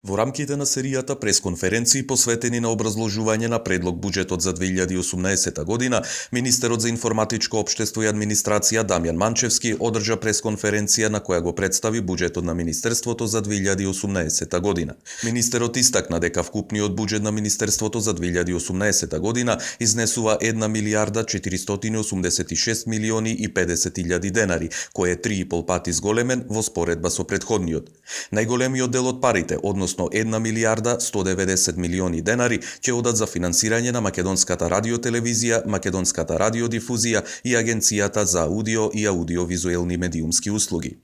Во рамките на серијата пресконференции посветени на образложување на предлог буџетот за 2018 година, министерот за информатичко општество и администрација Дамјан Манчевски одржа пресконференција на која го представи буџетот на министерството за 2018 година. Министерот истакна дека вкупниот буџет на министерството за 2018 година изнесува 1 милијарда 486 милиони и 50 илјади денари, кој е 3,5 пати зголемен во споредба со претходниот. Најголемиот дел од парите, односно 1 милијарда 190 милиони денари, ќе одат за финансирање на Македонската радиотелевизија, Македонската радиодифузија и Агенцијата за аудио и аудиовизуелни медиумски услуги.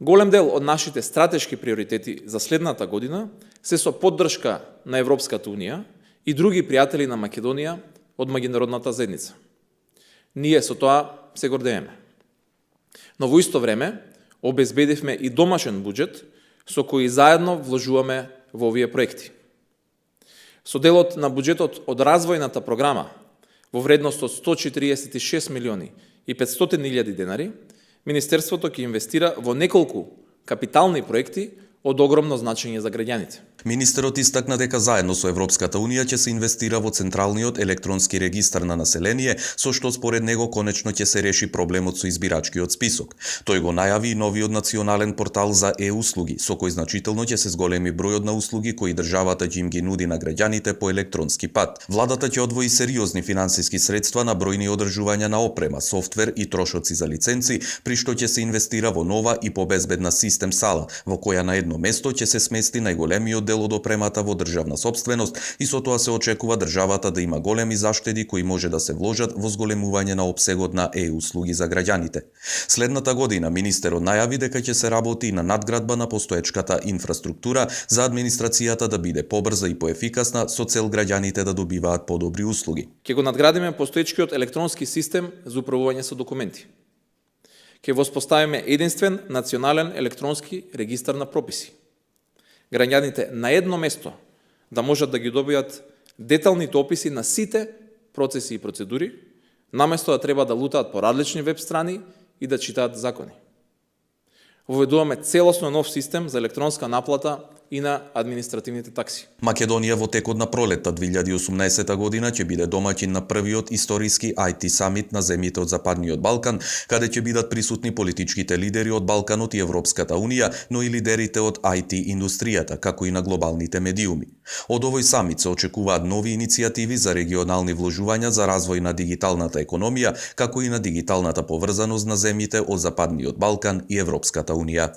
Голем дел од нашите стратешки приоритети за следната година се со поддршка на Европската Унија и други пријатели на Македонија од меѓународната заедница. Ние со тоа се гордееме. Но во исто време обезбедивме и домашен буџет со кој заедно вложуваме во овие проекти. Со делот на буџетот од развојната програма во вредност од 146 милиони и 500 илјади денари, Министерството ќе инвестира во неколку капитални проекти од огромно значење за граѓаните. Министерот истакна дека заедно со Европската Унија ќе се инвестира во Централниот електронски регистар на население, со што според него конечно ќе се реши проблемот со избирачкиот список. Тој го најави и новиот национален портал за услуги, со кој значително ќе се зголеми бројот на услуги кои државата ќе им ги нуди на граѓаните по електронски пат. Владата ќе одвои сериозни финансиски средства на бројни одржувања на опрема, софтвер и трошоци за лиценци, при што ќе се инвестира во нова и побезбедна систем сала, во која на едно место ќе се смести најголемиот дел од опремата во државна сопственост и со тоа се очекува државата да има големи заштеди кои може да се вложат во зголемување на опсегот на услуги за граѓаните. Следната година министерот најави дека ќе се работи и на надградба на постоечката инфраструктура за администрацијата да биде побрза и поефикасна со цел граѓаните да добиваат подобри услуги. Ќе го надградиме постоечкиот електронски систем за управување со документи. Ќе воспоставиме единствен национален електронски регистар на прописи. Граѓаните на едно место да можат да ги добијат деталните описи на сите процеси и процедури, наместо да треба да лутаат по различни веб страни и да читаат закони. Воведуваме целосно нов систем за електронска наплата и на административните такси. Македонија во текот на пролетта 2018 година ќе биде домаќин на првиот историски IT самит на земјите од Западниот Балкан, каде ќе бидат присутни политичките лидери од Балканот и Европската Унија, но и лидерите од IT индустријата, како и на глобалните медиуми. Од овој самит се очекуваат нови иницијативи за регионални вложувања за развој на дигиталната економија, како и на дигиталната поврзаност на земјите од Западниот Балкан и Европската Унија.